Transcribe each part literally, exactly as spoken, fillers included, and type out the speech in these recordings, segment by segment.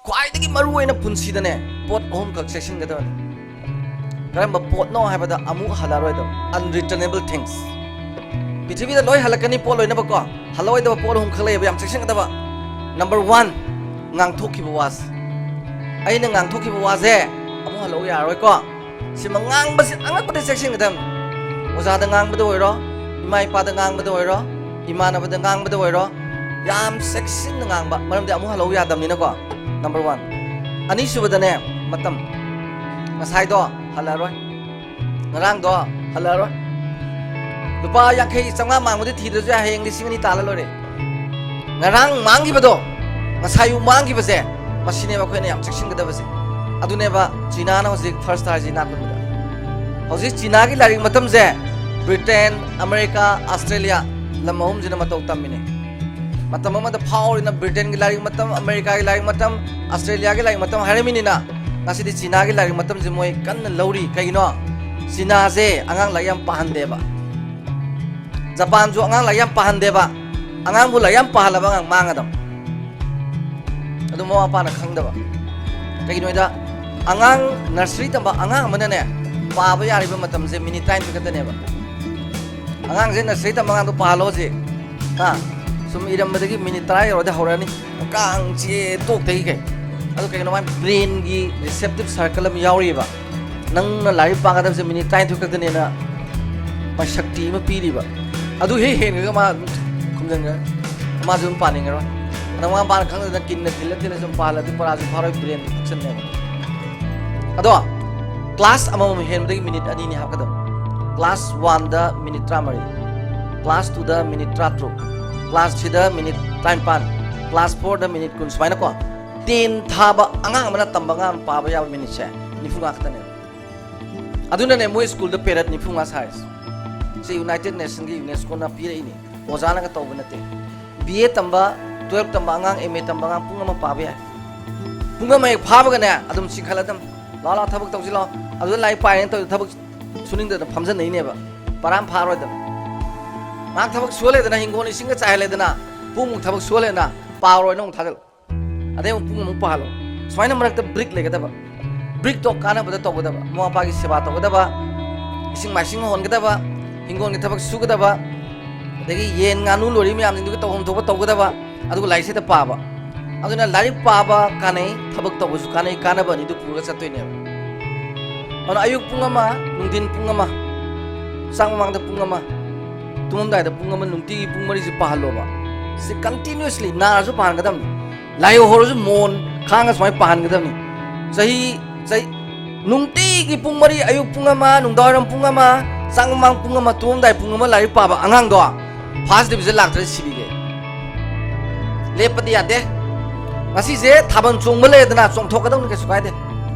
ꯈ꯭ꯋꯥꯏꯗꯒꯤ ꯃꯔꯨ ꯑꯣꯏꯅ ꯄꯨꯟꯁꯤꯗꯅꯦ, ꯄꯣꯠ ꯑꯍꯨꯝꯈꯛ ꯆꯦꯛꯁꯤꯟꯒꯗꯕꯅꯤ꯫ ꯀꯔꯝꯕ ꯄꯣꯠꯅꯣ ꯍꯥꯏꯕꯗ, ꯑꯃꯨꯛ ꯍꯜꯂꯛꯑꯔꯣꯏꯗꯕ, unreturnable things꯫ ꯄ꯭ꯔꯤꯊꯤꯕꯤꯗ ꯂꯣꯏ ꯍꯜꯂꯛꯀꯅꯤ ꯄꯣꯠ ꯂꯣꯏꯅꯃꯛꯀꯣ, ꯍꯜꯂꯛꯑꯣꯏꯗꯕ ꯄꯣꯠ ꯑꯍꯨꯝꯈꯛ ꯂꯩꯌꯦꯕ, ꯌꯥꯝ ꯆꯦꯛꯁꯤꯟꯒꯗꯕ꯫ Number one, ꯉꯥꯡꯊꯣꯛꯈꯤꯕ ꯋꯥꯁꯦ꯫ ꯑꯩꯅ ꯉꯥꯡꯊꯣꯛꯈꯤꯕ ꯋꯥꯁꯦ ꯑꯃꯨꯛ ꯍꯜꯂꯛꯎ ꯌꯥꯔꯔꯣꯏꯀꯣ꯫ ꯁꯤꯃ ꯉꯥꯡꯕꯁꯤ ꯑꯉꯛꯄꯗ ꯆꯦꯛꯁꯤꯟꯒꯗꯕꯅꯤ꯫ ꯑꯣꯖꯥꯗ ꯉꯥꯡꯕꯗ ꯑꯣꯏꯔꯣ, ꯏꯃꯥ ꯏꯄꯥꯗ ꯉꯥꯡꯕꯗ ꯑꯣꯏꯔꯣ, ꯏꯃꯥꯟꯅꯕꯗ ꯉꯥꯡꯕꯗ ꯑꯣꯏꯔꯣ, ꯌꯥꯝ ꯆꯦꯛꯁꯤꯟꯅ ꯉꯥꯡꯕ, ꯃꯔꯝꯗꯤ ꯑꯃꯨꯛ ꯍꯜꯂꯛꯎ ꯌꯥꯗꯕꯅꯤꯅꯀꯣ꯫ Number one꯫ ꯑꯅꯤꯁꯨꯕꯗꯅꯦ, ꯃꯇꯝ꯫ ꯉꯁꯥꯏꯗꯣ ꯍꯜꯂꯛꯑꯔꯣꯏ, ꯉꯔꯥꯡꯗꯣ ꯍꯜꯂꯛꯑꯔꯣꯏ꯫ ꯂꯨꯄꯥ ꯌꯥꯡꯈꯩ, ꯆꯥꯝꯃꯉꯥ ꯃꯥꯡꯕꯗꯤ ꯊꯤꯗ꯭ꯔꯁꯨ ꯌꯥꯏ, ꯍꯌꯦꯡ ꯂꯤꯁꯤꯡ ꯑꯅꯤ ꯇꯥꯜꯂ ꯂꯣꯏꯔꯦ꯫ ꯉꯔꯥꯡ ꯃꯥꯡꯈꯤꯕꯗꯣ, ꯉꯁꯥꯏ ꯑꯌꯨꯛ ꯃꯥꯡꯈꯤꯕꯁꯦ, ꯃꯁꯤꯅꯦꯕ ꯑꯩꯈꯣꯏꯅ ꯌꯥꯝ ꯆꯦꯛꯁꯤꯟꯒꯗꯕꯁꯦ꯫ ꯑꯗꯨꯅꯦꯕ ꯆꯤꯅꯥꯅ ꯍꯧꯖꯤꯛ first ꯇꯥꯔꯤꯁꯤ ꯏꯅꯥꯛ ꯈꯨꯟꯕꯗ꯫ ꯍꯧꯖꯤꯛ ꯆꯤꯅꯥꯒꯤ ꯂꯥꯏꯔꯤꯛ ꯃꯇꯝꯁꯦ ꯕ꯭ꯔꯤꯇꯦꯟ, ꯑꯃꯦꯔꯤꯀꯥ, ꯑꯁꯇ꯭ꯔꯦꯂꯤꯌꯥ, ꯂꯝ ꯑꯍꯨꯝꯁꯤꯅ ꯃꯇꯧ ꯇꯝꯃꯤꯅꯦ꯫ ꯃꯇꯝ ꯑꯃꯗ ꯐꯥꯎꯔꯤꯅ ꯕ꯭ꯔꯤꯇꯦꯟꯒꯤ ꯂꯥꯏꯔꯤꯛ ꯃꯇꯝ, ꯑꯃꯦꯔꯤꯀꯥꯒꯤ ꯂꯥꯏꯔꯤꯛ ꯃꯇꯝ, ꯑꯁꯇ꯭ꯔꯦꯂꯤꯌꯥꯒꯤ ꯂꯥꯏꯔꯤꯛ ꯃꯇꯝ ꯍꯥꯏꯔꯝꯃꯤꯅꯤꯅ, ꯉꯁꯤꯗꯤ ꯆꯤꯅꯥꯒꯤ ꯂꯥꯏꯔꯤꯛ ꯃꯇꯝꯁꯦ ꯃꯣꯏ ꯀꯟꯅ ꯂꯧꯔꯤ꯫ ꯀꯩꯒꯤꯅꯣ? ꯆꯤꯅꯥꯁꯦ ꯑꯉꯥꯡ ꯂꯥꯏꯔꯤꯛ ꯌꯥꯝ ꯄꯥꯍꯟꯗꯦꯕ꯫ ꯖꯄꯥꯟꯁꯨ ꯑꯉꯥꯡ ꯂꯥꯏꯔꯤꯛ ꯌꯥꯝ ꯄꯥꯍꯟꯗꯦꯕ꯫ ꯑꯉꯥꯡꯕꯨ ꯂꯥꯏꯔꯤꯛ ꯌꯥꯝ ꯄꯥꯍꯜꯂꯕ ꯑꯉꯥꯡ ꯃꯥꯡꯒꯗꯕ꯫ ꯑꯗꯨ ꯃꯃꯥ ꯃꯄꯥꯅ ꯈꯪꯗꯕ꯫ ꯀꯩꯒꯤꯅꯣ ꯍꯥꯏꯗ, ꯑꯉꯥꯡ nursery ꯇꯝꯕ ꯑꯉꯥꯡ ꯑꯃꯅꯅꯦ, ꯄꯥꯕ ꯌꯥꯔꯤꯕ ꯃꯇꯝꯁꯦ ꯃꯤꯅꯤꯠ ꯇꯔꯥꯅꯤꯊꯣꯏ ꯈꯛꯇꯅꯦꯕ꯫ ꯑꯉꯥꯡꯁꯦ nursery ꯇꯝꯕ ꯑꯉꯥꯡꯗꯣ ꯄꯥꯍꯜꯂꯣ ꯍꯧꯖꯤꯛ꯫ ꯍꯥ? ꯁꯨꯝ ꯏꯔꯝꯕꯗꯒꯤ ꯃꯤꯅꯤꯠ ꯇꯔꯥ ꯌꯧꯔꯗꯤ ꯍꯧꯔꯛꯑꯅꯤ꯫ ꯀꯥꯡ ꯆꯤꯛꯑꯦ ꯇꯣꯛꯇꯒꯤ ꯀꯩ꯫ ꯑꯗꯨ ꯀꯩꯒꯤꯅꯣ, ꯃꯥꯏ brainꯒꯤ receptive circle ꯑꯃ ꯌꯥꯎꯔꯤꯕ꯫ ꯅꯪꯅ ꯂꯥꯏꯔꯤꯛ ꯄꯥꯒꯗꯕꯁꯦ ꯃꯤꯅꯤꯠ ꯇꯔꯥꯅꯤꯊꯣꯏ ꯈꯛꯇꯅꯦꯅ ꯃꯥꯏ ꯁꯛꯇꯤ ꯑꯃ ꯄꯤꯔꯤꯕ꯫ ꯑꯗꯨ ꯍꯦꯛ ꯍꯦꯟꯈ꯭ꯔꯒ ꯃꯥ ꯑꯗꯨꯝ ꯈꯨꯝꯖꯤꯟꯈ꯭ꯔꯦ꯫ ꯃꯥꯁꯨ ꯑꯗꯨꯝ ꯄꯥꯅꯤꯡꯉꯔꯣꯏ꯫ ꯅꯪ ꯃꯃꯥ ꯃꯄꯥꯅ ꯈꯪꯗꯗꯅ ꯀꯤꯟꯅ ꯊꯤꯜꯂ ꯊꯤꯜꯂ ꯁꯨꯝ ꯄꯥꯍꯜꯂꯗꯤ ꯄꯔꯥꯁꯨ ꯐꯥꯔꯣꯏ, brain function ꯅꯦꯕ꯫ ꯑꯗꯣ class ꯑꯃꯃꯝ ꯍꯦꯟꯕꯗꯒꯤ ꯃꯤꯅꯤꯠ ꯑꯅꯤꯅꯤ ꯍꯥꯞꯀꯗꯕ꯫ Class oneꯗ ꯃꯤꯅꯤꯠ ꯇꯔꯥꯃꯔꯤ, class twoꯗ ꯃꯤꯅꯤꯠ ꯇꯔꯥꯇꯔꯨꯛ, class threeꯗ ꯃꯤꯅꯤꯠ ꯇꯔꯥꯅꯤꯄꯥꯟ, class fourꯗ ꯃꯤꯅꯤꯠ ꯀꯨꯟ, ꯁꯨꯃꯥꯏꯅꯀꯣ꯫ Ten ꯊꯥꯕ ꯑꯉꯥꯡ ꯑꯃꯅ ꯇꯝꯕ ꯑꯉꯥꯡ ꯑꯃ ꯄꯥꯕ ꯌꯥꯕ ꯃꯤꯅꯤꯠꯁꯦ ꯅꯤꯐꯨ ꯃꯉꯥ ꯈꯛꯇꯅꯦꯕ꯫ ꯑꯗꯨꯅꯅꯦ ꯃꯣꯏ ꯁ꯭ꯀꯨꯜꯗ period ꯅꯤꯐꯨ ꯃꯉꯥ ꯁꯥꯔꯤꯁꯦ꯫ ꯁꯤ United Nationsꯒꯤ UNESCOꯅ ꯄꯤꯔꯛꯏꯅꯤ, ꯑꯣꯖꯥꯅꯒ ꯇꯧꯕ ꯅꯠꯇꯦ꯫ BA ꯇꯝꯕ, twelve ꯇꯝꯕ ꯑꯉꯥꯡ, MA ꯇꯝꯕ ꯑꯉꯥꯡ ꯄꯨꯡ ꯑꯃ ꯄꯥꯕ ꯌꯥꯏ꯫ ꯄꯨꯡ ꯑꯃ ꯍꯦꯛ ꯐꯥꯕꯒꯅꯦ ꯑꯗꯨꯝ ꯆꯤꯡꯈꯠꯂꯗꯝ꯫ "ꯂꯥꯛꯑꯣ, ꯂꯥꯛꯑꯣ, ꯊꯕꯛ ꯇꯧꯁꯤ ꯂꯥꯛꯑꯣ"꯫ ꯑꯗꯨꯗ ꯂꯥꯏꯔꯤꯛ ꯄꯥꯏꯅ ꯇꯧꯔꯤ ꯊꯕꯛ ꯁꯨꯅꯤꯡꯗꯗꯅ ꯐꯝꯖꯟꯅꯩꯅꯦꯕ꯫ ꯄꯔꯥ ꯑꯃ ꯐꯥꯔꯣꯏꯗꯕ꯫ ꯉꯥꯏꯍꯥꯛ ꯊꯕꯛ ꯁꯨꯍꯜꯂꯦꯗꯅ, ꯍꯤꯡꯒꯣꯜ ꯏꯁꯤꯡꯒ ꯆꯥꯏꯍꯜꯂꯦꯗꯅ, ꯄꯨꯡꯃꯨꯛ ꯊꯕꯛ ꯁꯨꯍꯜꯂꯦꯗꯅ, ꯄꯥꯔꯣꯏꯅ ꯑꯃꯨꯛ ꯊꯥꯖꯜꯂꯨ꯫ ꯑꯗꯩ ꯑꯃꯨꯛ ꯄꯨꯡ ꯑꯃꯨꯛ ꯄꯥꯍꯜꯂꯣ꯫ ꯁꯨꯃꯥꯏꯅ ꯃꯔꯛꯇ ꯕ꯭ꯔꯦꯛ ꯂꯩꯒꯗꯕ꯫ ꯕ꯭ꯔꯦꯛꯇꯣ ꯀꯥꯟꯅꯕꯗ ꯇꯧꯒꯗꯕ, ꯃꯃꯥ ꯃꯄꯥꯒꯤ ꯁꯦꯕꯥ ꯇꯧꯒꯗꯕ, ꯏꯁꯤꯡ ꯃꯥꯏꯁꯤꯡ ꯍꯣꯟꯒꯗꯕ, ꯍꯤꯡꯒꯣꯜꯒꯤ ꯊꯕꯛ ꯁꯨꯒꯗꯕ, ꯑꯗꯒꯤ ꯌꯦꯟ ꯉꯥꯅꯨ ꯂꯣꯏꯔꯤ ꯃꯌꯥꯝꯁꯤꯡꯗꯨꯒꯤ ꯇꯧꯐꯝ ꯊꯣꯛꯄ ꯇꯧꯒꯗꯕ, ꯑꯗꯨꯒ ꯂꯥꯏꯔꯤꯛꯁꯤꯗ ꯄꯥꯕ꯫ ꯑꯗꯨꯅ ꯂꯥꯏꯔꯤꯛ ꯄꯥꯕ ꯀꯥꯟꯅꯩ, ꯊꯕꯛ ꯇꯧꯕꯁꯨ ꯀꯥꯟꯅꯩ, ꯀꯥꯟꯅꯕ ꯑꯅꯤꯗꯨ ꯄꯨꯔꯒ ꯆꯠꯇꯣꯏꯅꯦꯕ꯫ ꯑꯗꯨꯅ ꯑꯌꯨꯛ ꯄꯨꯡ ꯑꯃ, ꯅꯨꯡꯊꯤꯟ ꯄꯨꯡ ꯑꯃ, ꯆꯥꯛ ꯃꯃꯥꯡꯗ ꯄꯨꯡ ꯑꯃ, ꯇꯨꯝꯃꯝꯗꯥꯏꯗ ꯄꯨꯡ ꯑꯃ ꯅꯨꯡꯇꯤꯒꯤ ꯄꯨꯡ ꯃꯔꯤꯁꯤ ꯄꯥꯍꯜꯂꯣꯕ꯫ ꯁꯤ continuously, ꯅꯥꯔꯁꯨ ꯄꯥꯍꯟꯒꯗꯕꯅꯤ, ꯂꯥꯏꯍꯧ ꯍꯧꯔꯁꯨ ꯃꯣꯟ ꯈꯥꯡꯉ ꯁꯨꯃꯥꯏꯅ ꯄꯥꯍꯟꯒꯗꯕꯅꯤ꯫ ꯆꯍꯤ ꯆꯍꯤ ꯅꯨꯡꯇꯤꯒꯤ ꯄꯨꯡ ꯃꯔꯤ, ꯑꯌꯨꯛ ꯄꯨꯡ ꯑꯃ, ꯅꯨꯡꯗꯥꯡꯋꯥꯏꯔꯝ ꯄꯨꯡ ꯑꯃ, ꯆꯥꯛ ꯃꯃꯥꯡ ꯄꯨꯡ ꯑꯃ, ꯇꯨꯝꯃꯝꯗꯥꯏ ꯄꯨꯡ ꯑꯃ ꯂꯥꯏꯔꯤꯛ ꯄꯥꯕ ꯑꯉꯥꯡꯗꯣ first division ꯂꯥꯛꯇ꯭ꯔꯗꯤ ꯁꯤꯕꯤꯒꯦ꯫ ꯂꯦꯞꯄꯗꯤ ꯌꯥꯗꯦ꯫ ꯉꯁꯤꯁꯦ ꯊꯥꯕꯜ ꯆꯣꯡꯕ ꯂꯩꯔꯗꯅ ꯆꯣꯡꯊꯣꯛꯀꯗꯧꯅꯤ, ꯀꯩꯁꯨ ꯀꯥꯏꯗꯦ꯫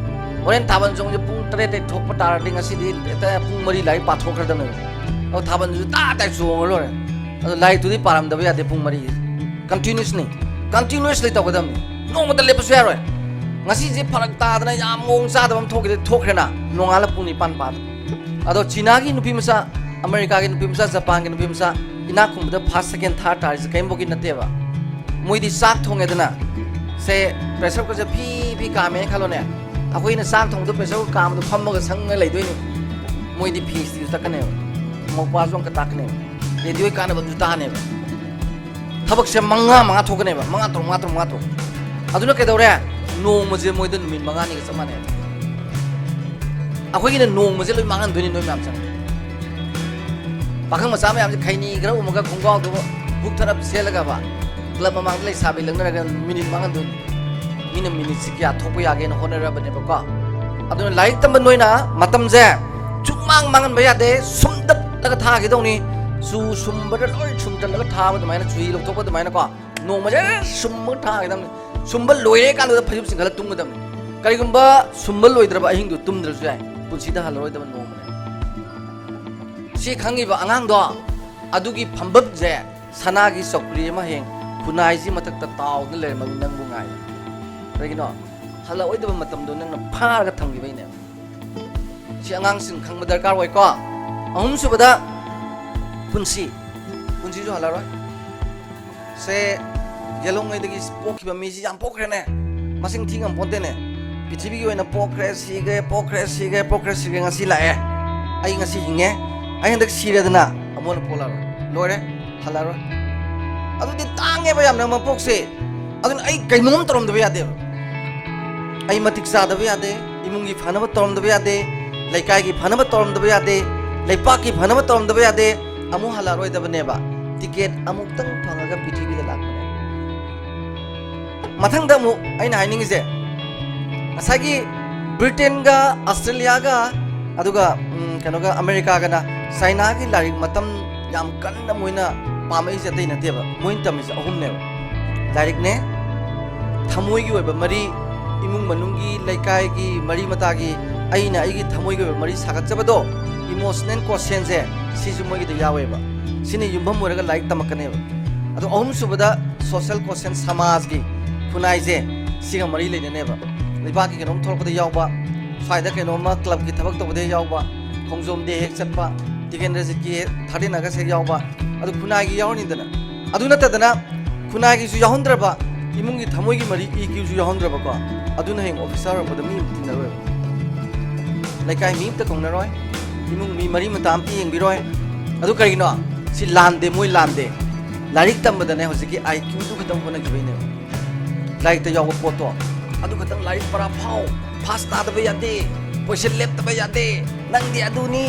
ꯍꯣꯔꯦꯟ ꯊꯥꯕꯜ ꯆꯣꯡꯁꯦ ꯄꯨꯡ ꯇꯔꯦꯠꯇꯩ ꯊꯣꯛꯄ ꯇꯥꯔꯗꯤ ꯉꯁꯤꯗꯤ ꯍꯦꯛꯇ ꯄꯨꯡ ꯃꯔꯤ ꯂꯥꯏꯔꯤꯛ ꯄꯥꯊꯣꯛꯈ꯭ꯔꯗꯕꯅꯦꯕ꯫ ꯑꯗꯣ ꯊꯥꯕꯜꯁꯨ ꯇꯥ ꯇꯥ ꯆꯣꯡꯉ ꯂꯣꯏꯔꯦ꯫ ꯑꯗꯣ ꯂꯥꯏꯔꯤꯛꯇꯨꯗꯤ ꯄꯥꯔꯝꯗꯕ ꯌꯥꯗꯦ꯫ ꯄꯨꯡ ꯃꯔꯤ continuously, continuously ꯇꯧꯒꯗꯕꯅꯤ꯫ ꯅꯣꯡꯃꯇ ꯂꯦꯞꯄꯁꯨ ꯌꯥꯔꯣꯏ꯫ ꯉꯁꯤꯁꯦ ꯐꯔꯛ ꯇꯥꯗꯅ ꯌꯥꯝ ꯃꯑꯣꯡ ꯆꯥꯗꯕ ꯑꯃ ꯊꯣꯛꯈꯤꯗ ꯊꯣꯛꯈ꯭ꯔꯦꯅ, ꯅꯣꯡꯉꯥꯜꯂ ꯄꯨꯡ ꯅꯤꯄꯥꯟ ꯄꯥꯗ꯫ ꯑꯗꯣ ꯆꯤꯅꯥꯒꯤ ꯅꯨꯄꯤ ꯃꯆꯥ, ꯑꯃꯦꯔꯤꯀꯥꯒꯤ ꯅꯨꯄꯤ ꯃꯆꯥ, ꯖꯄꯥꯟꯒꯤ ꯅꯨꯄꯤ ꯃꯆꯥ, ꯏꯅꯥꯛ ꯈꯨꯟꯕꯗ first, second, third ꯇꯥꯔꯤꯁꯦ ꯀꯔꯤꯝꯐꯥꯎꯒꯤ ꯅꯠꯇꯦꯕ꯫ ꯃꯣꯏꯗꯤ ꯆꯥꯛ ꯊꯣꯡꯉꯦꯗꯅ, ꯁꯦ pressure cookerꯁꯦ ꯐꯤ ꯐꯤ ꯀꯥꯝꯃꯦꯅ ꯈꯜꯂꯣꯅꯦ꯫ ꯑꯩꯈꯣꯏꯅ ꯆꯥꯛ ꯊꯣꯡꯕꯗ pressure cooker ꯀꯥꯝꯕꯗꯣ ꯐꯝꯃꯒ ꯁꯪꯉ ꯂꯩꯗꯣꯏꯅꯤ꯫ ꯃꯣꯏꯗꯤ ꯐꯤ ꯏꯁꯇꯤꯁꯨ ꯇꯛꯀꯅꯦꯕ, ꯃꯣꯄꯥꯁꯨ ꯑꯃꯨꯛꯀ ꯇꯥꯛꯀꯅꯦꯕ, ꯔꯦꯗꯤꯑꯣꯒꯤ ꯀꯥꯟꯅꯕ ꯑꯃꯁꯨ ꯇꯥꯅꯦꯕ꯫ ꯊꯕꯛꯁꯦ ꯃꯉꯥ ꯃꯉꯥ ꯊꯣꯛꯀꯅꯦꯕ, ꯃꯉꯥ ꯇꯔꯨꯛ, ꯃꯉꯥ ꯇꯔꯨꯛ, ꯃꯉꯥ ꯇꯔꯨꯛ꯫ ꯑꯗꯨꯅ ꯀꯩꯗꯧꯔꯦ? ꯅꯣꯡꯃꯁꯦ ꯃꯣꯏꯗ ꯅꯨꯃꯤꯠ ꯃꯉꯥꯅꯤꯒ ꯆꯞ ꯃꯥꯟꯅꯩ꯫ ꯑꯩꯈꯣꯏꯒꯤꯅ ꯅꯣꯡꯃꯁꯦ ꯂꯣꯏ ꯃꯥꯡꯍꯟꯗꯣꯏꯅꯤ ꯅꯣꯏ ꯃꯌꯥꯝ ꯆꯪꯉꯦ꯫ ꯄꯥꯈꯪ ꯃꯆꯥ ꯃꯌꯥꯝꯁꯦ ꯈꯩꯅꯤ ꯈꯔ ꯎꯝꯃꯒ ꯈꯣꯡꯒ꯭ꯔꯥꯎꯗꯨ ꯕꯨꯛ ꯊꯔꯞ ꯁꯦꯠꯂꯒꯕ club ꯃꯃꯥꯡꯗ ꯂꯩꯁꯥꯕꯤ ꯂꯛꯅꯔꯒ ꯃꯤꯅꯤꯠ ꯃꯥꯡꯍꯟꯗꯣꯏꯅꯤ꯫ ꯃꯤꯅ ꯃꯤꯅꯤꯠꯁꯤ ꯀꯌꯥ ꯊꯣꯛꯄ ꯌꯥꯒꯦꯅ ꯍꯣꯠꯅꯔꯕꯅꯦꯕꯀꯣ꯫ ꯑꯗꯨꯅ ꯂꯥꯏꯔꯤꯛ ꯇꯝꯕ ꯅꯣꯏꯅ ꯃꯇꯝꯁꯦ ꯁꯨꯃꯥꯡ ꯃꯥꯡꯍꯟꯕ ꯌꯥꯗꯦ, ꯁꯨꯝꯗꯠꯂꯒ ꯊꯥꯈꯤꯗꯧꯅꯤ꯫ ꯆꯨ ꯁꯨꯝꯕꯗ ꯂꯣꯏ ꯁꯨꯝꯗꯠꯂꯒ ꯊꯥꯕ ꯑꯗꯨꯃꯥꯏꯅ, ꯆꯨꯍꯤ ꯂꯧꯊꯣꯛꯄ ꯑꯗꯨꯃꯥꯏꯅꯀꯣ, ꯅꯣꯡꯃꯁꯦ ꯁꯨꯝꯕ ꯊꯥꯈꯤꯗꯧꯅꯤ꯫ ꯁꯨꯝꯕ ꯂꯣꯏꯔꯦ ꯀꯥꯟꯗꯨꯗ ꯐꯩꯖꯨꯞ ꯆꯤꯡꯈꯠꯂ ꯇꯨꯝꯒꯗꯕꯅꯤ꯫ ꯀꯔꯤꯒꯨꯝꯕ ꯁꯨꯝꯕ ꯂꯣꯏꯗ꯭ꯔꯕ ꯑꯍꯤꯡꯗꯨ ꯇꯨꯝꯗ꯭ꯔꯁꯨ ꯌꯥꯏ, ꯄꯨꯟꯁꯤꯗ ꯍꯜꯂꯔꯣꯏꯗꯕ ꯅꯣꯡꯃꯅꯦ꯫ ꯁꯤ ꯈꯪꯉꯤꯕ ꯑꯉꯥꯡꯗꯣ ꯑꯗꯨꯒꯤ ꯐꯝꯕꯝꯁꯦ ꯁꯅꯥꯒꯤ ꯆꯧꯀ꯭ꯔꯤ ꯑꯃ ꯍꯌꯦꯡ ꯈꯨꯟꯅꯥꯏꯁꯤ ꯃꯊꯛꯇ ꯇꯥꯎꯗꯨꯅ ꯂꯩꯔꯝꯃꯒ ꯅꯪꯕꯨ ꯉꯥꯏ꯫ ꯀꯔꯤꯒꯤꯅꯣ? ꯍꯜꯂꯛꯑꯣꯏꯗꯕ ꯃꯇꯝꯗꯣ ꯅꯪꯅ ꯐꯥꯔꯒ ꯊꯝꯈꯤꯕꯩꯅꯦ꯫ ꯁꯤ ꯑꯉꯥꯡꯁꯤꯡ ꯈꯪꯕ ꯗꯔꯀꯥꯔ ꯑꯣꯏꯀꯣ꯫ ꯑꯍꯨꯝꯁꯨꯕꯗ, ꯄꯨꯟꯁꯤ, ꯄꯨꯟꯁꯤꯁꯨ ꯍꯜꯂꯔꯣꯏ꯫ ꯁꯦ, ꯌꯦꯜꯍꯧꯉꯩꯗꯒꯤ ꯄꯣꯛꯈꯤꯕ ꯃꯤꯁꯤ ꯌꯥꯝ ꯄꯣꯛꯈ꯭ꯔꯦꯅꯦ, ꯃꯁꯤꯡ ꯊꯤ ꯉꯝꯄꯣꯟꯇꯦꯅꯦ꯫ ꯄ꯭ꯔꯤꯊꯤꯕꯤꯒꯤ ꯑꯣꯏꯅ ꯄꯣꯛꯈ꯭ꯔꯦ, ꯁꯤꯈ꯭ꯔꯦ, ꯄꯣꯛꯈ꯭ꯔꯦ, ꯁꯤꯈ꯭ꯔꯦ, ꯄꯣꯛꯈ꯭ꯔꯦ, ꯁꯤꯈ꯭ꯔꯦ, ꯉꯁꯤ ꯂꯥꯛꯑꯦ, ꯑꯩ ꯉꯁꯤ ꯍꯤꯡꯉꯦ, ꯑꯩ ꯍꯟꯗꯛ ꯁꯤꯔꯦꯗꯅ, ꯑꯃꯨꯛ ꯍꯟꯅ ꯄꯣꯛꯂꯛꯑꯔꯣꯏ, ꯂꯣꯏꯔꯦ, ꯍꯜꯂꯛꯑꯔꯣꯏ꯫ ꯑꯗꯨꯗꯤ ꯇꯥꯡꯉꯦꯕ ꯌꯥꯝꯅ ꯃꯄꯣꯛꯁꯦ꯫ ꯑꯗꯨꯅ ꯑꯩ ꯀꯩꯅꯣꯝ ꯇꯧꯔꯝꯗꯕ ꯌꯥꯗꯦꯕ꯫ ꯑꯩ ꯃꯇꯤꯛ ꯆꯥꯗꯕ ꯌꯥꯗꯦ, ꯏꯃꯨꯡꯒꯤ ꯐꯅꯕ ꯇꯧꯔꯝꯗꯕ ꯌꯥꯗꯦ, ꯂꯩꯀꯥꯏꯒꯤ ꯐꯅꯕ ꯇꯧꯔꯝꯗꯕ ꯌꯥꯗꯦ, ꯂꯩꯄꯥꯛꯀꯤ ꯐꯅꯕ ꯇꯧꯔꯝꯗꯕ ꯌꯥꯗꯦ꯫ ꯑꯃꯨꯛ ꯍꯜꯂꯛꯑꯔꯣꯏꯗꯕꯅꯦꯕ꯫ ꯇꯤꯀꯦꯠ ꯑꯃꯨꯛꯇꯪ ꯐꯪꯉꯒ ꯄ꯭ꯔꯤꯊꯤꯕꯤꯗ ꯂꯥꯛꯄꯅꯦ꯫ ꯃꯊꯪꯗ ꯑꯃꯨꯛ ꯑꯩꯅ ꯍꯥꯏꯅꯤꯡꯉꯤꯁꯦ, ꯉꯁꯥꯏꯒꯤ ꯕ꯭ꯔꯤꯇꯦꯟꯒ ꯑꯁꯇ꯭ꯔꯦꯂꯤꯌꯥꯒ ꯑꯗꯨꯒ, ꯎꯝ, ꯀꯩꯅꯣꯒ, ꯑꯃꯦꯔꯤꯀꯥꯒꯅ ꯆꯥꯏꯅꯥꯒꯤ ꯂꯥꯏꯔꯤꯛ ꯃꯇꯝ ꯌꯥꯝ ꯀꯟꯅ ꯃꯣꯏꯅ ꯄꯥꯝꯃꯛꯏꯁꯦ ꯑꯇꯩ ꯅꯠꯇꯦꯕ, ꯃꯣꯏꯅ ꯇꯝꯃꯤꯁꯦ ꯑꯍꯨꯝꯅꯦꯕ꯫ ꯂꯥꯏꯔꯤꯛꯅꯦ, ꯊꯃꯣꯏꯒꯤ ꯑꯣꯏꯕ ꯃꯔꯤ, ꯏꯃꯨꯡ ꯃꯅꯨꯡꯒꯤ, ꯂꯩꯀꯥꯏꯒꯤ, ꯃꯔꯤ ꯃꯇꯥꯒꯤ, ꯑꯩꯅ ꯑꯩꯒꯤ ꯊꯃꯣꯏꯒꯤ ꯑꯣꯏꯕ ꯃꯔꯤ ꯁꯥꯒꯠꯆꯕꯗꯣ, ꯏꯃꯣꯁꯅꯦꯜ ꯀꯣꯁꯦꯟꯁꯦ, ꯁꯤꯁꯨ ꯃꯣꯏꯒꯤꯗ ꯌꯥꯎꯋꯦꯕ꯫ ꯁꯤꯅ ꯌꯨꯝꯐꯝ ꯑꯣꯏꯔꯒ ꯂꯥꯏꯔꯤꯛ ꯇꯝꯃꯛꯀꯅꯦꯕ꯫ ꯑꯗꯣ ꯑꯍꯨꯝꯁꯨꯕꯗ ꯁꯣꯁꯦꯜ ꯀꯣꯁꯦꯟ, ꯁꯃꯥꯖꯀꯤ, ꯈꯨꯟꯅꯥꯏꯁꯦ, ꯁꯤꯒ ꯃꯔꯤ ꯂꯩꯅꯅꯦꯕ꯫ ꯂꯩꯕꯥꯛꯀꯤ ꯀꯩꯅꯣꯝ ꯊꯣꯛꯂꯛꯄꯗ ꯌꯥꯎꯕ, ꯁ꯭ꯋꯥꯏꯗ ꯀꯩꯅꯣꯝꯃ ꯀ꯭ꯂꯕꯀꯤ ꯊꯕꯛ ꯇꯧꯕꯗ ꯌꯥꯎꯕ, ꯈꯣꯡꯖꯣꯝ ꯗꯦ ꯍꯦꯛ ꯆꯠꯄ, ꯇꯤꯀꯦꯟꯗ꯭ꯔꯖꯤꯠꯀꯤ ꯊꯥꯔꯇꯤꯟ ꯑꯥꯒꯁ ꯍꯦꯛ ꯌꯥꯎꯕ, ꯑꯗꯨ ꯈꯨꯟꯅꯥꯏꯒꯤ ꯌꯥꯎꯔꯅꯤꯗꯅ꯫ ꯑꯗꯨ ꯅꯠꯇꯗꯅ ꯈꯨꯟꯅꯥꯏꯒꯤꯁꯨ ꯌꯥꯎꯍꯟꯗ꯭ꯔꯕ, ꯏꯃꯨꯡꯒꯤ ꯊꯃꯣꯏꯒꯤ ꯃꯔꯤ, ꯏ ꯀ꯭ꯌꯨꯁꯨ ꯌꯥꯎꯍꯟꯗ꯭ꯔꯕꯀꯣ, ꯑꯗꯨꯅ ꯍꯌꯦꯡ ꯑꯣꯐꯤꯁꯥꯔ ꯑꯣꯏꯔꯛꯄꯗ ꯃꯤ ꯑꯃ ꯇꯤꯟꯅꯔꯣꯏꯕ꯫ ꯂꯩꯀꯥꯏ ꯃꯤ ꯑꯝꯇ ꯀꯧꯅꯔꯣꯏ, ꯏꯃꯨꯡ ꯃꯤ ꯃꯔꯤ ꯃꯇꯥ ꯑꯝꯇ ꯌꯦꯡꯕꯤꯔꯣꯏ꯫ ꯑꯗꯨ ꯀꯔꯤꯒꯤꯅꯣ? ꯁꯤ ꯂꯥꯟꯗꯦ, ꯃꯣꯏ ꯂꯥꯟꯗꯦ꯫ ꯂꯥꯏꯔꯤꯛ ꯇꯝꯕꯗꯅꯦ ꯍꯧꯖꯤꯛꯀꯤ ꯑꯥꯏ ꯀ꯭ꯌꯨꯗꯨ ꯈꯛꯇꯪ ꯍꯣꯠꯅꯈꯤꯕꯩꯅꯦꯕ꯫ ꯂꯥꯏꯔꯤꯛꯇ ꯌꯥꯎꯕ ꯄꯣꯠꯇꯣ, ꯑꯗꯨ ꯈꯛꯇꯪ ꯂꯥꯏꯔꯤꯛ ꯄꯔꯥ ꯐꯥꯎ, ꯐꯥꯁ ꯇꯥꯗꯕ ꯌꯥꯗꯦ, ꯄꯣꯏꯁꯟ ꯂꯦꯞꯇꯕ ꯌꯥꯗꯦ, ꯅꯪꯗꯤ ꯑꯗꯨꯅꯤ,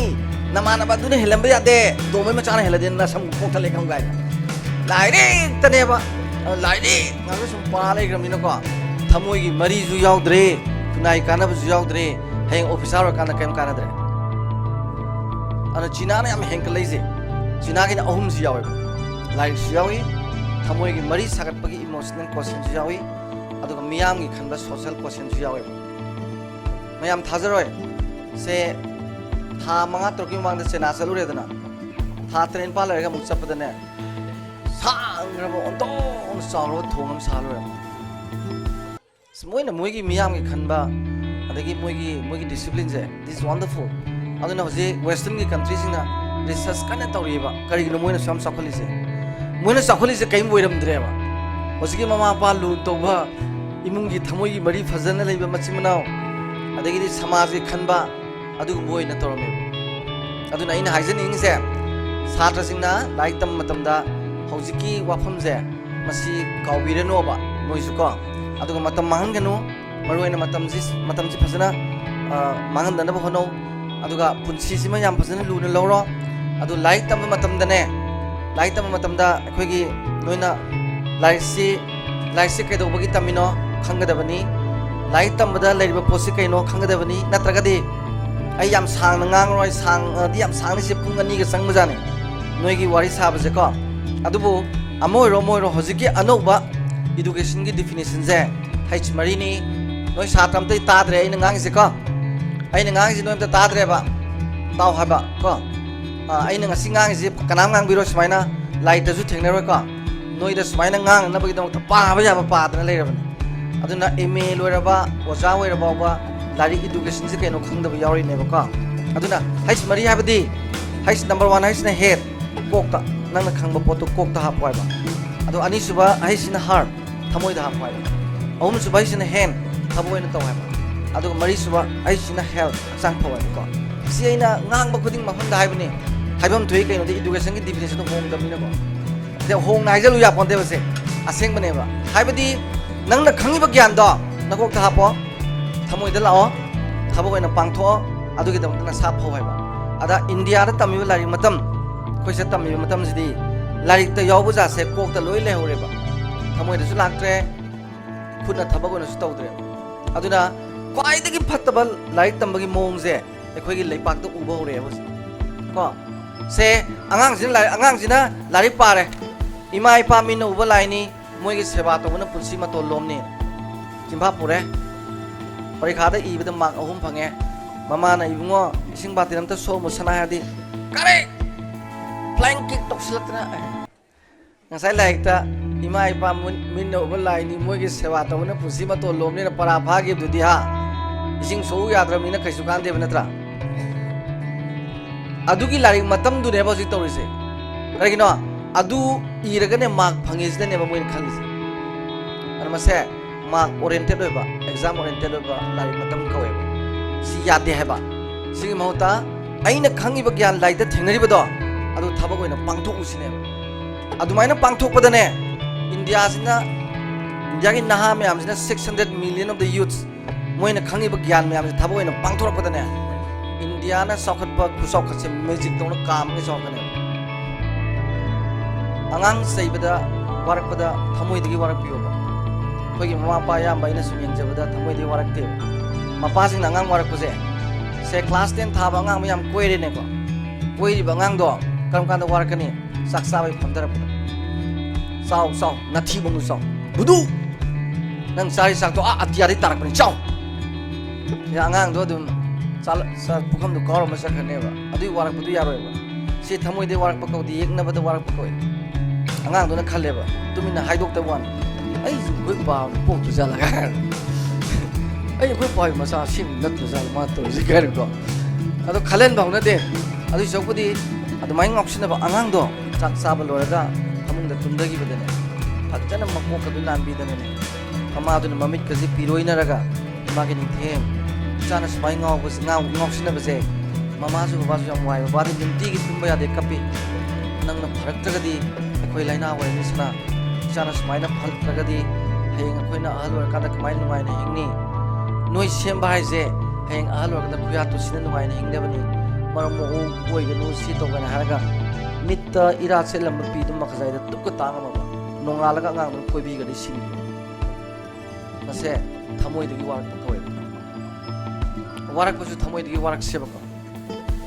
ꯅꯃꯥꯟꯅꯕ ꯑꯗꯨꯅ ꯍꯦꯜꯂꯝꯕ ꯌꯥꯗꯦ, ꯇꯣꯝꯕꯩ ꯃꯆꯥꯅ ꯍꯦꯜꯂꯗꯤ ꯅꯁꯝ ꯀꯣꯛꯊꯠꯂꯦ ꯈꯪ ꯀꯥꯏꯅ꯫ ꯂꯥꯏꯔꯤꯛꯇꯅꯦꯕ, ꯑ, ꯂꯥꯏꯔꯤꯛ ꯉꯥꯛꯇ ꯁꯨꯝ ꯄꯥ ꯂꯩꯈ꯭ꯔꯕꯅꯤꯅꯀꯣ, ꯊꯃꯣꯏꯒꯤ ꯃꯔꯤꯁꯨ ꯌꯥꯎꯗ꯭ꯔꯦ, ꯈꯨꯟꯅꯥꯏ ꯀꯥꯟꯅꯕꯁꯨ ꯌꯥꯎꯗ꯭ꯔꯦ, ꯍꯌꯦꯡ ꯑꯣꯐꯤꯁꯥꯔ ꯑꯣꯏꯔꯀꯥꯟꯗ ꯀꯔꯤꯝ ꯀꯥꯟꯅꯗ꯭ꯔꯦ꯫ ꯑꯗꯨꯅ ꯆꯤꯅꯥꯅ ꯌꯥꯝ ꯍꯦꯟꯀꯠꯂꯛꯏꯁꯦ, ꯆꯤꯅꯥꯒꯤꯅ ꯑꯍꯨꯝꯁꯤ ꯌꯥꯎꯋꯦꯕ, ꯂꯥꯏꯔꯤꯛꯁꯨ ꯌꯥꯎꯏ, ꯊꯃꯣꯏꯒꯤ ꯃꯔꯤ ꯁꯥꯒꯠꯄꯒꯤ ꯏꯃꯣꯁꯅꯦꯜ ꯀꯣꯁꯦꯟꯁꯨ ꯌꯥꯎꯏ, ꯑꯗꯨꯒ ꯃꯤꯌꯥꯝꯒꯤ ꯈꯟꯕ ꯁꯣꯁꯦꯜ ꯀꯣꯁꯦꯟꯁꯨ ꯌꯥꯎꯋꯦꯕ꯫ ꯃꯌꯥꯝ ꯊꯥꯖꯔꯣꯏ, ꯁꯦ ꯊꯥ ꯃꯉꯥ ꯇꯔꯨꯛꯀꯤ ꯃꯃꯥꯡꯗ ꯆꯦꯅꯥ ꯆꯠꯂꯨꯔꯦꯗꯅ, ꯊꯥ ꯇꯔꯦꯠ ꯅꯤꯄꯥꯜ ꯂꯩꯔꯒ ꯑꯃꯨꯛ ꯆꯠꯄꯗꯅꯦ, ꯁꯥꯡꯈ꯭ꯔꯕ ꯑꯣꯟꯊꯣꯛꯅ ꯆꯥꯎꯔꯕ ꯊꯣꯡ ꯑꯃ ꯁꯥ ꯂꯣꯏꯔꯝꯃꯦ꯫ ꯑꯁ, ꯃꯣꯏꯅ ꯃꯣꯏꯒꯤ ꯃꯤꯌꯥꯝꯒꯤ ꯈꯟꯕ, ꯑꯗꯒꯤ ꯃꯣꯏꯒꯤ, ꯃꯣꯏꯒꯤ ꯗꯤꯁꯤꯄ꯭ꯂꯤꯟꯁꯦ, this is wonderful꯫ ꯑꯗꯨꯅ ꯍꯧꯖꯤꯛ ꯋꯦꯁꯇꯔꯟꯒꯤ ꯀꯟꯇ꯭ꯔꯤꯁꯤꯡꯅ ꯔꯤꯁꯔꯁ ꯀꯟꯅ ꯇꯧꯔꯤꯑꯕ꯫ ꯀꯔꯤꯒꯤꯅꯣ ꯃꯣꯏꯅ ꯁꯨꯛ ꯌꯥꯝ ꯆꯥꯎꯈꯠꯂꯤꯁꯦ? ꯃꯣꯏꯅ ꯆꯥꯎꯈꯠꯂꯤꯁꯦ ꯀꯔꯤꯝ ꯑꯣꯏꯔꯝꯗ꯭ꯔꯦꯕ꯫ ꯍꯧꯖꯤꯛꯀꯤ ꯃꯃꯥ ꯃꯄꯥ ꯂꯨ ꯇꯧꯕ, ꯏꯃꯨꯡꯒꯤ ꯊꯃꯣꯏꯒꯤ ꯃꯔꯤ ꯐꯖꯅ ꯂꯩꯕ ꯃꯆꯤꯟ ꯃꯅꯥꯎ, ꯑꯗꯒꯤꯗꯤ ꯁꯃꯥꯖꯀꯤ ꯈꯟꯕ, ꯑꯗꯨꯒꯨꯝꯕ ꯑꯣꯏꯅ ꯇꯧꯔꯝꯃꯦꯕ꯫ ꯑꯗꯨꯅ ꯑꯩꯅ ꯍꯥꯏꯖꯅꯤꯡꯉꯤꯁꯦ, ꯁꯥꯇ꯭ꯔꯁꯤꯡꯅ ꯂꯥꯏꯔꯤꯛ ꯇꯝꯕ ꯃꯇꯝꯗ ꯍꯧꯖꯤꯛꯀꯤ ꯋꯥꯐꯝꯁꯦ ꯃꯁꯤ ꯀꯥꯎꯕꯤꯔꯅꯣꯕ ꯅꯣꯏꯁꯨ ꯀꯣ꯫ ꯑꯗꯨꯒ ꯃꯇꯝ ꯃꯥꯡꯍꯟꯒꯅꯨ, ꯃꯔꯨꯑꯣꯏꯅ ꯃꯇꯝꯁꯤ, ꯃꯇꯝꯁꯤ ꯐꯖꯅ, ꯑ, ꯃꯥꯡꯍꯟꯗꯅꯕ ꯍꯣꯠꯅꯧ꯫ ꯑꯗꯨꯒ ꯄꯨꯟꯁꯤꯁꯤꯃ ꯌꯥꯝ ꯐꯖꯅ ꯂꯨꯅ ꯂꯧꯔꯣ꯫ ꯑꯗꯨ ꯂꯥꯏꯔꯤꯛ ꯇꯝꯕ ꯃꯇꯝꯗꯅꯦ, ꯂꯥꯏꯔꯤꯛ ꯇꯝꯕ ꯃꯇꯝꯗ ꯑꯩꯈꯣꯏꯒꯤ ꯅꯣꯏꯅ ꯂꯥꯏꯔꯤꯛꯁꯤ, ꯂꯥꯏꯔꯤꯛꯁꯤ ꯀꯩꯗꯧꯕꯒꯤ ꯇꯝꯃꯤꯅꯣ ꯈꯪꯒꯗꯕꯅꯤ꯫ ꯂꯥꯏꯔꯤꯛ ꯇꯝꯕꯗ ꯂꯩꯔꯤꯕ ꯄꯣꯠꯁꯤ ꯀꯩꯅꯣ ꯈꯪꯒꯗꯕꯅꯤ꯫ ꯅꯠꯇ꯭ꯔꯒꯗꯤ ꯑꯩ ꯌꯥꯝ ꯁꯥꯡꯅ ꯉꯥꯡꯉꯔꯣꯏ, ꯁꯥꯡꯉꯗꯤ ꯌꯥꯝ ꯁꯥꯡꯅ, ꯁꯤ ꯄꯨꯡ ꯑꯅꯤꯒ ꯆꯪꯕꯖꯥꯠꯅꯤ ꯅꯣꯏꯒꯤ ꯋꯥꯔꯤ ꯁꯥꯕꯁꯦꯀꯣ꯫ ꯑꯗꯨꯕꯨ ꯑꯃ ꯑꯣꯏꯔꯣ ꯑꯃ ꯑꯣꯏꯔꯣ, ꯍꯧꯖꯤꯛꯀꯤ ꯑꯅꯧꯕ educationꯒꯤ definitionꯁꯦ ꯍꯩꯆ ꯃꯔꯤꯅꯤ꯫ ꯅꯣꯏ ꯁꯥꯇ꯭ꯔ ꯑꯝꯇ ꯇꯥꯗ꯭ꯔꯦ ꯑꯩꯅ ꯉꯥꯡꯉꯤꯁꯦꯀꯣ꯫ ꯑꯩꯅ ꯉꯥꯡꯉꯤꯁꯦ ꯅꯣꯏ ꯑꯝꯇ ꯇꯥꯗ꯭ꯔꯦꯕ꯫ ꯇꯥꯎ ꯍꯥꯏꯕ ꯀꯣ꯫ ꯑ, ꯑꯩꯅ ꯉꯁꯤ ꯉꯥꯡꯉꯤꯁꯦ ꯀꯅꯥꯝ ꯉꯥꯡꯕꯤꯔꯣꯏ, ꯁꯨꯃꯥꯏꯅ ꯂꯥꯏꯔꯤꯛꯇꯁꯨ ꯊꯦꯡꯅꯔꯣꯏꯀꯣ꯫ ꯅꯣꯏꯗ ꯁꯨꯃꯥꯏꯅ ꯉꯥꯡꯅꯅꯕꯒꯤꯗꯃꯛꯇ ꯄꯥꯕ ꯌꯥꯕ ꯄꯥꯗꯅ ꯂꯩꯔꯕꯅꯤ꯫ ꯑꯗꯨꯅ ꯑꯦꯝ ꯑꯦ ꯂꯣꯏꯔꯕ, ꯑꯣꯖꯥ ꯑꯣꯏꯔ ꯐꯥꯎꯕ ꯂꯥꯏꯔꯤꯛ educationꯁꯦ ꯀꯩꯅꯣ ꯈꯪꯗꯕ ꯌꯥꯎꯔꯤꯅꯦꯕꯀꯣ꯫ ꯑꯗꯨꯅ ꯍꯩꯆ ꯃꯔꯤ ꯍꯥꯏꯕꯗꯤ, ꯍꯩꯆ number one ꯍꯩꯆꯁꯤꯅ head, ꯀꯣꯛꯇ, ꯅꯪꯅ ꯈꯪꯕ ꯄꯣꯠꯇꯣ ꯀꯣꯛꯇ ꯍꯥꯞꯄꯣ ꯍꯥꯏꯕ꯫ ꯑꯗꯣ ꯑꯅꯤꯁꯨꯕ ꯍꯩꯆꯁꯤꯅ heart, ꯊꯃꯣꯏꯗ ꯍꯥꯞꯄꯣ ꯍꯥꯏꯕ꯫ ꯑꯍꯨꯝꯁꯨꯕ ꯍꯩꯆꯁꯤꯅ hand, ꯊꯕꯛ ꯑꯣꯏꯅ ꯇꯧ ꯍꯥꯏꯕ꯫ ꯑꯗꯨꯒ ꯃꯔꯤꯁꯨꯕ ꯍꯩꯆꯁꯤꯅ health, ꯍꯛꯆꯥꯡ ꯐꯧ ꯍꯥꯏꯕꯀꯣ꯫ ꯁꯤ ꯑꯩꯅ ꯉꯥꯡꯕ ꯈꯨꯗꯤꯡ ꯃꯐꯝꯗ ꯍꯥꯏꯕꯅꯤ꯫ ꯍꯥꯏꯐꯝ ꯊꯣꯛꯏ ꯀꯩꯅꯣꯗꯤ educationꯒꯤ definitionꯗꯣ ꯍꯣꯡꯗꯕꯅꯤꯅꯀꯣ꯫ ꯑꯗꯩ ꯍꯣꯡꯅ ꯍꯥꯏꯖꯜꯂꯨ ꯌꯥꯄꯣꯟꯇꯦꯕ ꯁꯦ꯫ ꯑꯁꯦꯡꯕꯅꯦꯕ꯫ ꯍꯥꯏꯕꯗꯤ ꯅꯪꯅ ꯈꯪꯉꯤꯕ ꯒ꯭ꯌꯥꯟꯗꯣ ꯅꯀꯣꯛꯇ ꯍꯥꯞꯄꯣ, ꯊꯃꯣꯏꯗ ꯂꯥꯛꯑꯣ, ꯊꯕꯛ ꯑꯣꯏꯅ ꯄꯥꯡꯊꯣꯛꯑꯣ, ꯑꯗꯨꯒꯤꯗꯃꯛꯇ ꯅꯁꯥ ꯐꯧ ꯍꯥꯏꯕ꯫ ꯑꯗ ꯏꯟꯗꯤꯌꯥꯗ ꯇꯝꯃꯤꯕ ꯂꯥꯏꯔꯤꯛ ꯃꯇꯝ, ꯑꯩꯈꯣꯏ ꯁꯤꯗ ꯇꯝꯃꯤꯕ ꯃꯇꯝꯁꯤꯗꯤ ꯂꯥꯏꯔꯤꯛꯇ ꯌꯥꯎꯕ ꯖꯥꯠꯁꯦ ꯀꯣꯛꯇ ꯂꯣꯏ ꯂꯩꯍꯧꯔꯦꯕ꯫ ꯊꯃꯣꯏꯗꯁꯨ ꯂꯥꯛꯇ꯭ꯔꯦ, ꯈꯨꯠꯅ ꯊꯕꯛ ꯑꯣꯏꯅꯁꯨ ꯇꯧꯗ꯭ꯔꯦꯕ꯫ ꯑꯗꯨꯅ ꯈ꯭ꯋꯥꯏꯗꯒꯤ ꯐꯠꯇꯕ ꯂꯥꯏꯔꯤꯛ ꯇꯝꯕꯒꯤ ꯃꯑꯣꯡꯁꯦ ꯑꯩꯈꯣꯏꯒꯤ ꯂꯩꯄꯥꯛꯇ ꯎꯕ ꯍꯧꯔꯛꯑꯦꯕ ꯍꯧꯖꯤꯛ ꯀꯣ꯫ ꯁꯦ, ꯑꯉꯥꯡꯁꯤꯅ ꯂꯥꯏꯔꯤꯛ, ꯑꯉꯥꯡꯁꯤꯅ ꯂꯥꯏꯔꯤꯛ ꯄꯥꯔꯦ, ꯏꯃꯥ ꯏꯄꯥ ꯃꯤꯠꯅ ꯎꯕ ꯂꯥꯏꯅꯤ, ꯃꯣꯏꯒꯤ ꯁꯦꯕꯥ ꯇꯧꯕꯅ ꯄꯨꯟꯁꯤ ꯃꯇꯣꯜ ꯂꯣꯝꯅꯤ꯫ ꯆꯤꯟꯐꯥ ꯄꯨꯔꯦ, ꯄꯔꯤꯈꯥꯗ ꯏꯕꯗ ꯃꯥꯔꯛ ꯑꯍꯨꯝ ꯐꯪꯉꯦ꯫ ꯃꯃꯥꯅ, "ꯏꯕꯨꯡꯉꯣ, ꯏꯁꯤꯡ ꯕꯥꯇꯤꯟ ꯑꯝꯇ ꯁꯣꯛꯑꯝꯃꯨ ꯁꯅꯥ" ꯍꯥꯏꯔꯗꯤ, "ꯀꯔꯤ? Flying kick ꯇꯧꯁꯤꯜꯂꯛꯇꯅ?" ꯉꯁꯥꯏ ꯂꯥꯏꯔꯤꯛꯇ ꯏꯃꯥ ꯏꯄꯥ ꯃꯨꯟ-, ꯃꯤꯠꯅ ꯎꯕ ꯂꯥꯏꯅꯤ, ꯃꯣꯏꯒꯤ ꯁꯦꯕꯥ ꯇꯧꯕꯅ ꯄꯨꯟꯁꯤ ꯃꯇꯣꯜ ꯂꯣꯝꯅꯤꯅ ꯄꯔꯥ ꯐꯥꯈꯤꯕꯗꯨꯗꯤ, ꯍꯥ? ꯏꯁꯤꯡ ꯁꯣꯛꯎ ꯌꯥꯗ꯭ꯔꯕꯅꯤꯅ ꯀꯩꯁꯨ ꯀꯥꯟꯗꯦꯕ, ꯅꯠꯇ꯭ꯔꯥ? ꯑꯗꯨꯒꯤ ꯂꯥꯏꯔꯤꯛ ꯃꯇꯝꯗꯨꯅꯦꯕ ꯍꯧꯖꯤꯛ ꯇꯧꯔꯤꯁꯦ꯫ ꯀꯔꯤꯒꯤꯅꯣ? ꯑꯗꯨ ꯏꯔꯒꯅꯦ ꯃꯥꯔꯛ ꯐꯪꯉꯦ ꯁꯤꯗꯅꯦꯕ ꯃꯣꯏꯅ ꯈꯜꯂꯤꯁꯦ꯫ ꯑꯗꯨ ꯃꯁꯦ mark oriented ꯑꯣꯏꯕ, exam oriented ꯑꯣꯏꯕ ꯂꯥꯏꯔꯤꯛ ꯃꯇꯝ ꯀꯧꯋꯦꯕ꯫ ꯁꯤ ꯌꯥꯗꯦ ꯍꯥꯏꯕ꯫ ꯁꯤꯒꯤ ꯃꯍꯨꯠꯇ ꯑꯩꯅ ꯈꯪꯉꯤꯕ ꯒ꯭ꯌꯥꯟ, ꯂꯥꯏꯔꯤꯛꯇ ꯊꯦꯡꯅꯔꯤꯕꯗꯣ, ꯑꯗꯨ ꯊꯕꯛ ꯑꯣꯏꯅ ꯄꯥꯡꯊꯣꯛꯎꯁꯤꯅꯦꯕ꯫ ꯑꯗꯨꯃꯥꯏꯅ ꯄꯥꯡꯊꯣꯛꯄꯗꯅꯦ, ꯏꯟꯗꯤꯌꯥꯁꯤꯅ, ꯏꯟꯗꯤꯌꯥꯒꯤ ꯅꯍꯥ ꯃꯌꯥꯝꯁꯤꯅ, six hundred million of the youths, ꯃꯣꯏꯅ ꯈꯪꯉꯤꯕ ꯒ꯭ꯌꯥꯟ ꯃꯌꯥꯝꯁꯦ ꯊꯕꯛ ꯑꯣꯏꯅ ꯄꯥꯡꯊꯣꯔꯛꯄꯗꯅꯦ, ꯏꯟꯗꯤꯌꯥꯅ ꯆꯥꯎꯈꯠꯄ ꯈꯨꯆꯥꯎꯈꯠꯁꯦ magic ꯇꯧꯅ ꯀꯥ ꯑꯃꯒ ꯆꯥꯎꯔꯛꯀꯅꯦꯕ꯫ ꯑꯉꯥꯡ ꯆꯩꯕꯗ, ꯋꯥꯔꯛꯄꯗ ꯊꯃꯣꯏꯗꯒꯤ ꯋꯥꯔꯛꯄꯤꯌꯣꯕ꯫ ꯑꯩꯈꯣꯏꯒꯤ ꯃꯃꯥ ꯃꯄꯥ ꯑꯌꯥꯝꯕ ꯑꯩꯅ ꯁꯨꯝ ꯌꯦꯡꯖꯕꯗ ꯊꯃꯣꯏꯗꯒꯤ ꯋꯥꯔꯛꯇꯦꯕ꯫ ꯃꯄꯥꯁꯤꯡꯅ ꯑꯉꯥꯡ ꯋꯥꯔꯛꯄꯁꯦ, ꯁꯦ, class ten ꯊꯥꯕ ꯑꯉꯥꯡ ꯃꯌꯥꯝ ꯀꯣꯏꯔꯦꯅꯦꯀꯣ꯫ ꯀꯣꯏꯔꯤꯕ ꯑꯉꯥꯡꯗꯣ ꯀꯔꯝ ꯀꯥꯟꯗ ꯋꯥꯔꯛꯀꯅꯤ? ꯆꯥꯛ ꯆꯥꯕꯩ ꯐꯝꯊꯔꯛꯄꯗ꯫ "ꯆꯥꯎ, ꯆꯥꯎ, ꯅꯥꯊꯤꯕꯣꯡꯗꯣ ꯆꯥꯎ꯫ ꯕꯨꯗꯨ! ꯅꯪ ꯆꯥꯔꯤ ꯆꯥꯛꯇꯣ ꯑꯥ ꯑꯇꯤꯌꯥꯗꯩ ꯇꯥꯔꯛꯄꯅꯤ, ꯆꯥꯎ!" ꯁꯤꯗ ꯑꯉꯥꯡꯗꯣ ꯑꯗꯨꯝ ꯆꯥꯂ-, ꯆꯥ-, ꯄꯨꯈꯝꯗꯣ ꯀꯥꯎꯔꯝꯃ ꯆꯠꯈ꯭ꯔꯅꯦꯕ꯫ ꯑꯗꯨꯒꯤ ꯋꯥꯔꯛꯄꯗꯨ ꯌꯥꯔꯣꯏꯕ꯫ ꯁꯤ ꯊꯃꯣꯏꯗꯩ ꯋꯥꯔꯛꯄ ꯀꯧꯗꯦ, ꯌꯦꯛꯅꯕꯗ ꯋꯥꯔꯛꯄ ꯀꯧꯏ꯫ ꯑꯉꯥꯡꯗꯨꯅ ꯈꯜꯂꯦꯕ, ꯇꯨꯃꯤꯟꯅ ꯍꯥꯏꯗꯣꯛꯇꯕ ꯋꯥꯅꯤ, "ꯑꯩꯁꯨ ꯑꯩꯈꯣꯏ ꯄꯥꯕꯅ ꯄꯣꯛꯇ꯭ꯔꯖꯥꯠꯂꯒ?" "ꯑꯩ ꯑꯩꯈꯣꯏ ꯄꯥꯒꯤ ꯃꯆꯥ ꯑꯁꯦꯡꯕ ꯅꯠꯇ꯭ꯔꯖꯥꯠꯂ ꯃꯥ ꯇꯧꯔꯤꯁꯤ?" ꯀꯥꯏꯅꯀꯣ꯫ ꯑꯗꯣ ꯈꯜꯍꯟꯕ ꯍꯧꯅꯗꯦ꯫ ꯑꯗꯨꯏ ꯁꯔꯨꯛꯄꯨꯗꯤ ꯑꯗꯨꯃꯥꯏꯅ ꯉꯥꯎꯁꯤꯟꯅꯕ ꯑꯉꯥꯡꯗꯣ ꯆꯥꯛ ꯆꯥꯕ ꯂꯣꯏꯔꯒ ꯐꯃꯨꯡꯗ ꯇꯨꯝꯊꯈꯤꯕꯗꯅꯦ, ꯐꯖꯅ ꯃꯀꯣꯛꯀꯗꯨ ꯅꯥꯟꯕꯤꯗꯅꯅꯦ, ꯃꯃꯥꯗꯨꯅ ꯃꯃꯤꯠꯀꯁꯦ ꯄꯤꯔꯣꯏꯅꯔꯒ, ꯃꯥꯒꯤ ꯅꯤꯡꯊꯦꯝ, "ꯏꯆꯥꯅ ꯁꯨꯃꯥꯏꯅ ꯉꯥꯎꯕꯁꯦ, ꯉꯥꯎ-, ꯉꯥꯎꯁꯤꯟꯅꯕꯁꯦ ꯃꯃꯥꯁꯨ ꯕꯕꯥꯁꯨ ꯌꯥꯝ ꯋꯥꯏ꯫ ꯕꯕꯥꯗꯤ ꯅꯨꯡꯇꯤꯒꯤ ꯇꯨꯝꯕ ꯌꯥꯗꯦ, ꯀꯞꯄꯤ꯫ ꯅꯪꯅ ꯐꯔꯛꯇ꯭ꯔꯒꯗꯤ ꯑꯩꯈꯣꯏ ꯂꯥꯏꯅꯥ ꯑꯣꯏꯔꯅꯤ ꯁꯅꯥ꯫ ꯏꯆꯥꯅ ꯁꯨꯃꯥꯏꯅ ꯐꯔꯛꯇ꯭ꯔꯒꯗꯤ ꯍꯌꯦꯡ ꯑꯩꯈꯣꯏꯅ ꯑꯍꯜ ꯑꯣꯏꯔꯀꯥꯟꯗ ꯀꯃꯥꯏꯅ ꯅꯨꯡꯉꯥꯏꯅ ꯍꯤꯡꯅꯤ? ꯅꯣꯏ ꯁꯦꯝꯕ ꯍꯥꯏꯁꯦ ꯍꯌꯦꯡ ꯑꯍꯜ ꯑꯣꯏꯔꯀꯥꯟꯗ ꯈꯨꯌꯥ ꯇꯨꯁꯤꯅ ꯅꯨꯡꯉꯥꯏꯅ ꯍꯤꯡꯅꯕꯅꯤ꯫ ꯃꯔꯝ ꯃꯣꯛꯎ, ꯑꯣꯏꯒꯅꯨ, ꯁꯤ ꯇꯧꯒꯅꯤ" ꯍꯥꯏꯔꯒ ꯃꯤꯠꯇ ꯏꯔꯥ ꯆꯦꯜꯂꯝꯕ ꯄꯤꯗꯨ ꯃꯈꯖꯥꯏꯗ ꯇꯨꯞꯀ ꯇꯥꯡꯉꯝꯃꯕ, ꯅꯣꯡꯉꯥꯜꯂꯒ ꯑꯉꯥꯡꯗꯨꯅ ꯀꯣꯏꯕꯤꯒꯗꯤ ꯁꯤꯕꯤꯕ꯫ ꯃꯁꯦ ꯊꯃꯣꯏꯗꯒꯤ ꯋꯥꯔꯛꯄ ꯀꯧꯋꯦꯕ꯫ ꯋꯥꯔꯛꯄꯁꯨ ꯊꯃꯣꯏꯗꯒꯤ ꯋꯥꯔꯛꯁꯦꯕꯀꯣ꯫